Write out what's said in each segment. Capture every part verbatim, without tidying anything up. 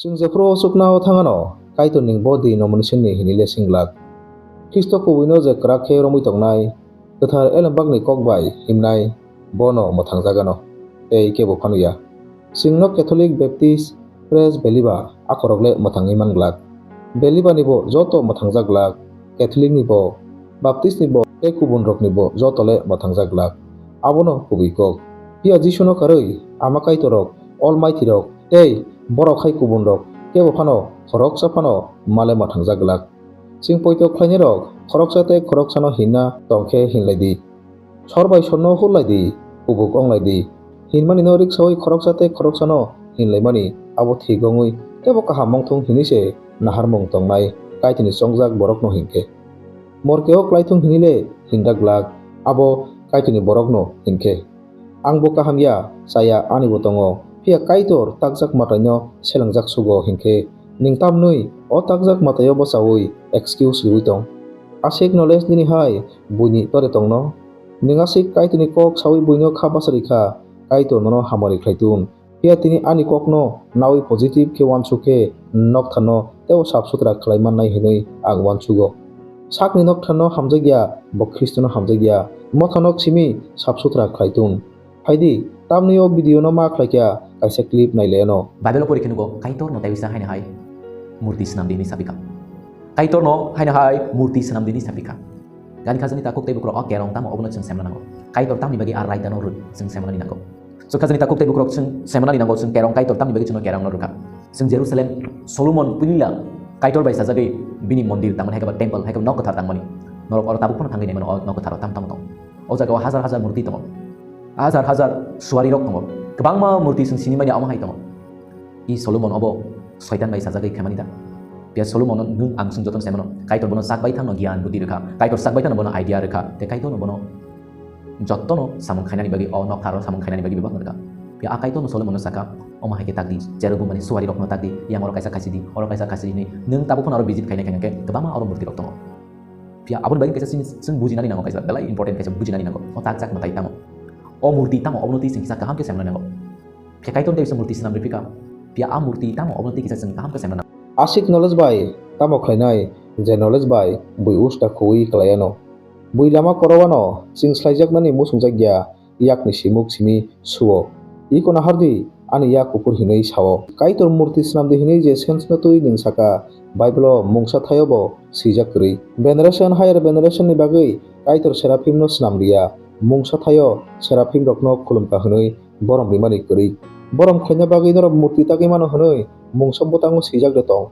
Chwng jephuru o chukna o thangano, Kaitor ning bo denomination ni hinwi le sing glak. Khristo kubui no je kwrak khe romwi tongnai, kwthar elembak ni kok bai himnai, bo no mwthang jagano, tei kebo phano ya. Chwng no Catholic, Baptist, Pres, Believer akhorok le mwthangwi man glak. Believer ni bo joto mwthang jak glak, Catholic ni bo, Baptist ni bo, tei kubun rok ni bo joto le mwthang jak glak. Abono kubui kok. Phiya Jisu no karwi, Ama Kaitor rok, Almighty rok, tei borok hai kubun rok, kebo phano khoroksa phano male mwthang jak glak. Chwng poito khlainai rok, khoroksa tei khoroksano hinna tong khe hinlai di. Sor bai sorno hurlai di, kubuk onglai di. Hinmani no riksawi khoroksa tei khoroksano hinlaimani abo thik wngwi teibo kaham wngthung hinwi se naharmung tongnai Kaitorni chongjak borokno hinkhe. Morke o klaithung hinwi le hinda glak, abo Kaitorni borokno hinkhe. Ang bo kaham ya, chaya, ani bo tongo. Phiya Kaitor takjak mwtaino selengjak sugo hinkhe, ning tamnwi o takjak mwtaio bwchaui excuse riui tong? Aswk knowledge nini hai buini tore tongno? Ning aswk Kaitorni kok saui buino kha bachari kha, Kaitor nono hamari khlai tun. Phiya tini ani kokno naui positive khe uansuk khe nokthano teibo sap sutra khlai mannai hinwi ang uansugo. Sakni nokthano hamjakya, bo Khristono hamjakya. Mothanok simi sap sutra khlai tun. Phaidi, tamni o video no ma khlai kha, kaisa clip nai le no. Bible o pori khe nugo, Kaitor no tei bisa haino hai murti swnam di hinwi sapikha. Kaitor no haino hai murti swnam di hinwi sapikha. Gani khajani takhuk tei bukrok o kerong tamo obono chwng semna nango. Kaitor tamni bagwi a raida no rw chwng semnani nango. Chwng khajani takhuk tei bukrok chwng semnani nango, chwng kerong Kaitor tamni bagwi chwngno kerong no rwkha. Chwng Jerusalem, Solomon puila Kaitor bai sajagwi bini mondir tangmani hai khe ba temple hai khe ba nok kwthar tangmani. Norok oro tabuk phano thangwi naimano o nok kwtharo tamo tamo tong. O jaga o hajar hajar murti tongo. Hajar hajar suari rok tongo. Kwbangma murti chwng sini manya omo hai tongo. I Solomon obo Soitan bai sajagwi khaimani da? Phiya Solomon no nwng ang chwng jotono saimano, Kaitor bono sak bai thangno giyan buddhi rwkha, Kaitor sak bai thangno bono idea rwkha, tei Kaitor no bono jotono samung khainani bagwi o noktharo samung khainani bagwi bebak rwkha. Phiya a Kaitor no Solomon no sakha, omo hai khe takdi, cherubim mani suari rokno takdi, yang oro kaisa khasi di, oro kaisa khasi di hinwi, nwng tabuk phano aro visit khainai khainai khe kwbangma oro murti rok tongo. Phiya aboni bagwi kaisa chini chwng bujinani nango, kaisa belai important kaisa bujinani nango. O takjak mwtai tamo? O murti tamo? Obono twi chwng kisa kaham khe saimani nango. Phiya Kaitor tei bisa murti swnam rwphikha. Phiya a murti tamo? Obono twi kisa chwng kaham khe saimani nango. Aswk knowledge bai tamo khlainai, je knowledge bai bui usta khuwi klaiano. Bui lama korowano chwng slaijaknani muchungjakya, yakni simuk simi suo. Iko nahardi, ani yak kuphur hinwi sao. Kaitor murti swnamdi hinwi je sense no twi nwng saka, Bible o mungsa thaio bo swijak kwrwi. Veneration higher veneration ni bagwi Kaitor seraphim no swnam liya. Mungsa thaio seraphim rokno khulumkha hwnwi borom rimani kwrwi. Borom khlaina bagwi norok murti tagwi mano hwnwi mungsa bwtango swijak de tong.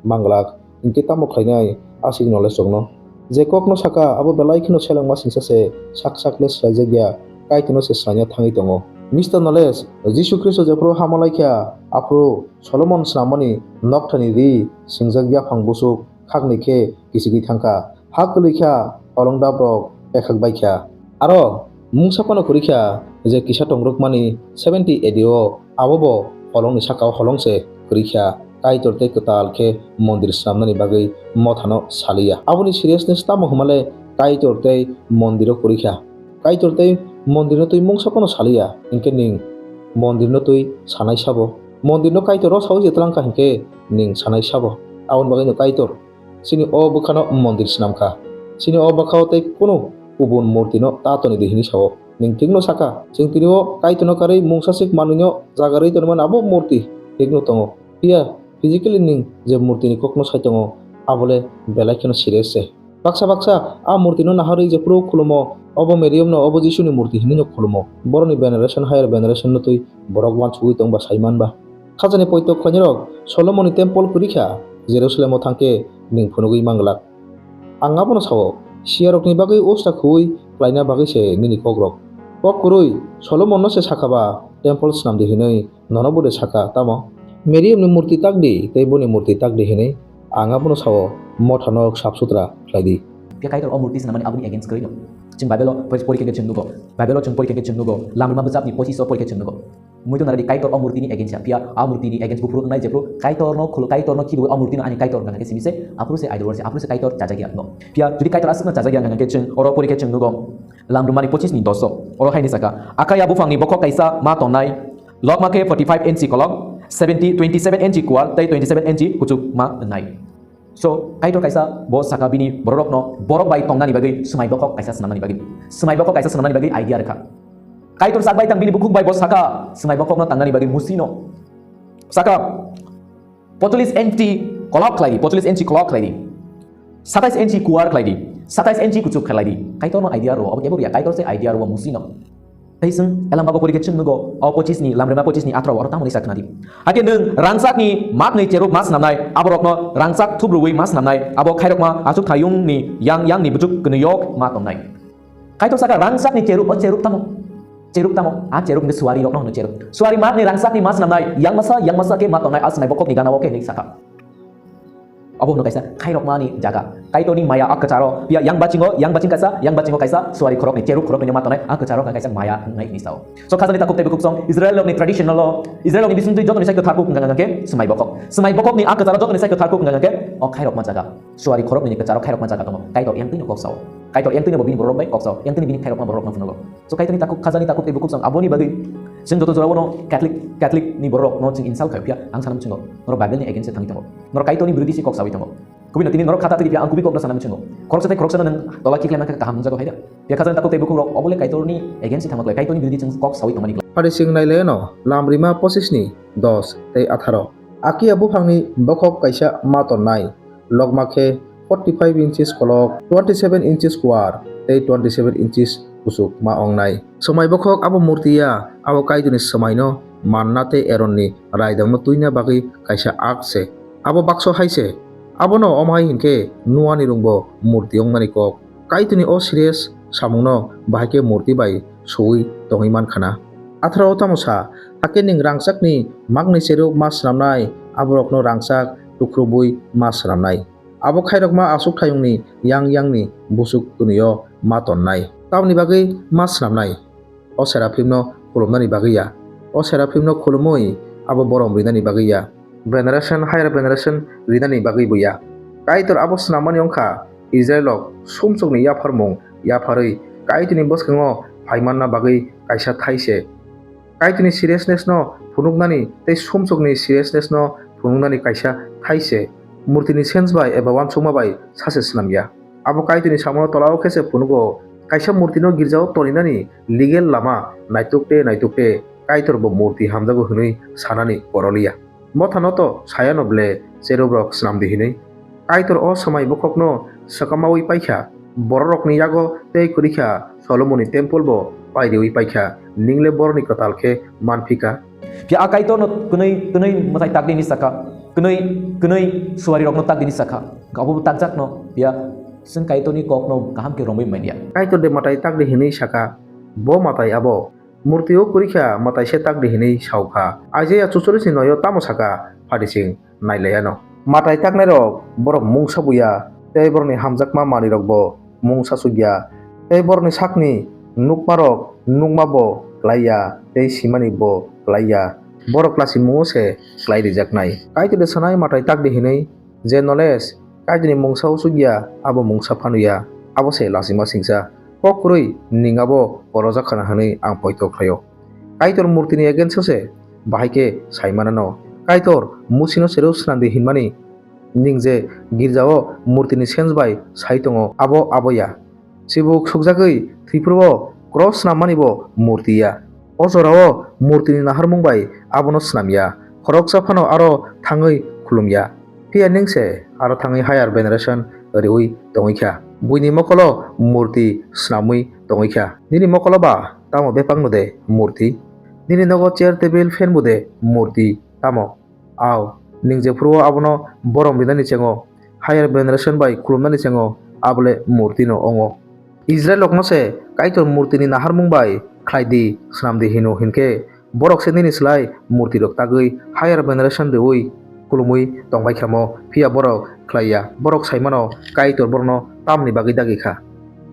Manglak, hinkhe tamo khlainai aswk knowledge rokno? Je kokno saka, abo belai kheno selengma singsa se, sak sak le swlaijakya, Kaitorno se swlaina thangwi tongo. Mister Knowledge, Jisu Khristo jephru hama laikha, aphuru Solomon swnammani nokthani ri singjak yaphang busuk khakni khe kichigwi thangkha. Ha kwlwi kha, holong dabrok pekhak bai kha. Aro mungsa phano kwrwi kha je kisa tongrwkmani seventy A D o, abo bo holongni saka-o holong se kwrwi kha. Kaitor tei kwtal khe mondir swnamnani bagwi mothano saliya. Aboni seriousness tamo hwnmale Kaitor tei mondiro kwrwi kha. Kaitor tei mondirno twi mungsa phano saliya, hinkhe ning mondirno twi sanai sabo? Mondirno Kaitor rw saui je twlang kha hinkhe ning sanai sabo? Aboni bagwino Kaitor chini o bwkhano mondir swnam kha. Chini o bwkhao tei kunu kubun murtino ta toni di hwnwi sao. Nwng thikno sakha, chwng tini o Kaitorno karwi mungsaswk manwino jaga rwi tonwi mano abo murti thikno tongo. Phiya physically nwng je murtini kokno sai tongo, abole belai kheno serious se. Baksa baksa a murtino naharwi jephru khulumo, obo Mariamno, obo Jisuni murti hwnwino khulumo. Borokni veneration higher veneration no twi borok uansugwi tongba sai manba. Khajani poito khlainai rok Solomonni temple kwrwi kha, Jerusalem o thangkhe nwng phunugwi manglak. Ang abono sao, siyarokni bagwi usta khuwi klaina bagwi se nini kokrok. Kok kwrwi Solomonno se sakha ba temple swnamdi hwnwi, nono bo de sakha tamo? Meriamni murti takdi tei boni murti takdi hwnwi ang abono sao, mothano sap sutra khlaidi. Phiya Kaitor o murti swnamani aboni against kwrwi no? Chwng Bible o pori khe chwng nugo, Bible o chwng pori khe chwng nugo, Lamrima bwchapni pochis o pori khe chwng nugo. Muitu naradi Kaitor o murtini against ya. Phiya a murtini against buphuru wngnai jephru Kaitorno khulu, Kaitorno khibiwi o murtino ani Kaitor hwnkha khe simi se aphuru se idol worship, aphuru se Kaitor chajak ya no. Phiya jodi Kaitor aswkno chajak ya hwnkha khe chwng oro pori khe chwng nugo Lamrumani pochis ni dos o. Oro haini saka, Akaya buphangni bokhok kaisa ma tongnai, lokma khe forty five inch kolok, seventy, twenty seven inch kuar tei twenty seven inch kuchuk ma wngnai. So, Kaitor kaisa bo saka bini bororokno borok bai tongnani bagwi swmai bokhok kaisa swnamnani bagwi. Swmai bokhok kaisa swnamnani bagwi idea rwkha. Kaitor sak bai tang bini bukhuk bai bo saka swmai bokhokno tangnani bagwi Musino saka pocholish inch kolok khlai di, pocholish inch kolok khlai di. Satais inch kuar khlai di, satais inch kuchuk khlai di. Kaitorno idea rwo, abo kebo rwya, Kaitor se idea rwo Musino. Tei chwng Elam bago pori khe chwng nugo, o pochis ni, Lamrima pochis ni atharo oro tamo ni sa khna di. Hakhe nwng rangchak ni mak ni cherub ma swnamnai, aborokno rangchak thup rwui ma swnamnai, abo khairokma achuk thayung ni yang yang ni buchuk kwnwi yok ma tongnai. Kaitor saka rangchak ni cherub, o cherub tamo? Cherub tamo? A cherub ni suari rokno hwno cherub. Suari mak ni rangchak ni ma swnamnai, yang masa, yang masa khe ma tongnai, a swmai bokhok ni gana o khe hinwi saka. Abo hwno kaisa khairokmani jaga. Kaitorni maya a kwcharo, phiya yang bachingo, yang baching kaisa, yang bachingo kaisa suari khoroknwi, cherub khoroknwino ma tongnai, a kwcharo wngkha kaisa maya wngnai hinwi sao. So, khajani takhuk tei bukhuk song, Israel rokni traditional o, Israel rokni bisingtwi jotoni sai kwthar kuk wngkha khe swmai bokhok. Swmai bokhokni a kwcharo jotoni sai kwthar kuk wngkha khe o khairokma jaga. Suari khoroknwini kwcharo khairokma jaga tongo. Kaitor yang twino kok sao. Kaitor yang twino bo bini borok bai kok sao. Yang twini bini khairokma borokno phunukgo. So, Kaitorni takhuk, khajani takhuk tei bukhuk song aboni bagwi chwng joto jorao no Catholic, Catholic ni borok no chwng insult khai phiya, ang sana muchungo. Norok Bible ni against se thangwi tongo. Norok Kaitorni birodhi se kok sawi tongo. Kubui no tini norok khata twi phiya, ang kubui kok no sana muchungo. Khoroksa tei khoroksa no nwng tola khiklai mankha kaham hwnjago hai da. Phiya khajani takhuk tei bukhuk rok obole Kaitorni against se thangma klai, Kaitorni birodhi chwng kok sawi tongmani klai. Pari chwng nai le no, Lamrima pochis ni dos tei atharo. Akia buphangni bokhok kaisa ma tonnai. Lokma khe forty five inches kolok, twenty seven inches kuar tei twenty seven inches kuchuk ma wngnai. Swmai bokhok abo murti ya, abo Kaitorni swmaino manna tei Eronni raidangno twina bagwi kaisa ak se. Abo bakso hai se. Abono omo hai hinkhe nuani rungbo murti wngmani kok. Kaitorni o serious samungno bahai khe murti bai suwi tongwi man khana. Atharo o tamo sa, hakhe nwng rangchakni makni cherub ma swnamnai, aborokno rangchak tukrubwi ma swnamnai. Abo khairokma achuk thayungni yang yangni buchuk kwnwio ma tonnai. Tamoni bagwi ma swnamnai? O Seraphimno khulumnani bagwi ya. O Seraphimno khulumwi abo borom rinani bagwi ya. Veneration, higher veneration rinani bagwi bo ya. Kaitor abo swnammani wngkha Israelrok sumsokni yapharmung yapharwi Kaitorni bwskango phaimanna bagwi kaisa thai se. Kaitorni seriousness-no phunuknani tei sumsokni seriousness-no phunuknani kaisa thai se. Murtini sense bai eba uansukma bai sache swnam ya. Abo Kaitorni samungno tolao khe se phunugo. Kaisa murtino girjao toninani legal lama naituk te naituk te Kaitor bo murti hamjago hwnwi sanani koroliya. Mothano to sayano ble cherubrok swnamdi hinwi. Kaitor o swmai bokhokno swkamawi paikha, bororokni yago tei kwrwikha Solomonni temple bo pairiwi paikha, ningle boroni kwtal khe manphika. Phiya a Kaitorno kwnwi, kwnwi mwtai takdi hinwi sakha, kwnwi, kwnwi suarirokno takdi hinwi sakha, obo takjakno, phiya chwng Kaitorni kokno kaham khe romwi manya. Kaitor de mwtai takdi hinwi sakha, bo mwtai abo. Murti o kwrwikha mwtai se takdi hinwi saukha. Isaiah chucholish ni noi o tamo saka, phatising nailayano. Mwtai taknairok borok mungsa buya, tei borokni hamjakma manwirokbo mungsa chukya, tei borokni sakni nukmarok nukmabo klaiya, tei simanibo klaiya. Borok lasimungo se klai rijaknai. Kaitor de sanai mwtai takdi hinwi, je knowledge Kaitorni mungsa o chukya, abo mungsa phanuya, abo se lachima singcha. Kok kwrwi ning abo korojak khana hwnwi ang poito khlaio. Kaitor murtini against o se bahai khe sai manano. Kaitor Musino cherub swnamdi hinmani ning je girjao murtini sense bai sai tongo, abo abo ya. Chibuk sukjagwi thwiphuru o cross swnam mani bo murti ya. O jorao murtini naharmung bai abono swnam ya, khoroksa phano aro thangwi khulum ya. Phiya ning se aro thangwi higher veneration riwi tongwi kha. Buini mokolo murti swnamwi tongwi kha. Nini mokolo ba tamo bebak no de murti? Nini nogo chair, table, fan bo de murti tamo? Ao, ning jephuru o abono borom rinani chengo, higher veneration bai khulumnani chengo, abole murti no ongo. Israel rokno se Kaitor murtini naharmung bai khlai di, swnam di hino hinkhe, borok se nini slai murti rok tagwi higher veneration riwi khulumwi tongbai khamo, phiya borok khlai ya. Borok sai mano Kaitor borokno tamni bagwi dagi kha,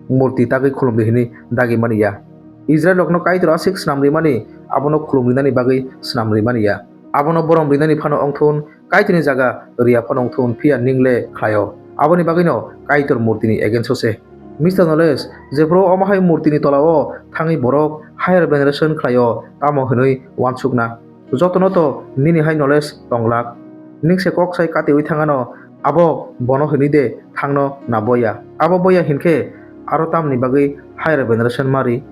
murti tagwi khulum di hinwi dagi mani ya. Israel rokno Kaitor aswk swnam rimani, abono khulum rinani bagwi swnam rimani ya. Abono borom rinani phano ongthun, Kaitorni jaga riya phano ongthun, phiya ningle khlaio. Aboni bagwino Kaitor murtini against o se. Mister Knowledge, jephuru omo hai murtini tolao thangwi borok higher veneration khlaio, tamo hwnwi uansukna. Jotono to nini hai knowledge tong glak. Ning se kok sai katiui thang ano, abo bono hinui de thangno na boya. Abo boya hinkhe aro tamni bagwi higher veneration mari?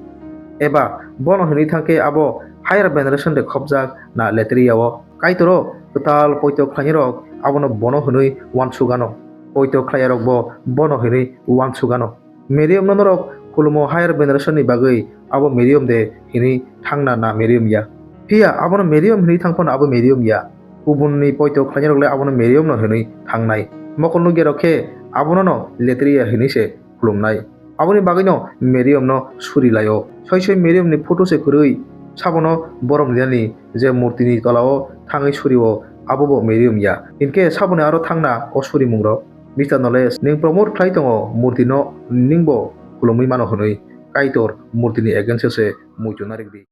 Eba bono hinui thangkhe abo higher veneration de khopjak na letri yao? Kaitoro kwtal poito khlainai rok abono bono hinui uansuk ano. Poito khlaiya rok bo bono hinui uansuk ano. Merium no norok khulumo higher veneration ni bagwi abo merium de hinui thangna na merium ya. Phiya abono merium hinui thang phano abo merium ya. Kubun ni poito khlainai rok le abono merium no hinui thangnai. Mokol nukya rok khe abono no letri ya hinui se khulumnai. Aboni bagwi no merium no suri laio. Soi soi merium ni photo se kwrwi sabono borom linani je murti ni tola o thangwi suri o, abo bo merium ya. Hinkhe saboni aro thangna o suri mung rok. Mister Knowledge, ning promote khlai tongo murti no, ning bo khulumwi mano hwnwi. Kaitor murti ni against o se muitu narikdi.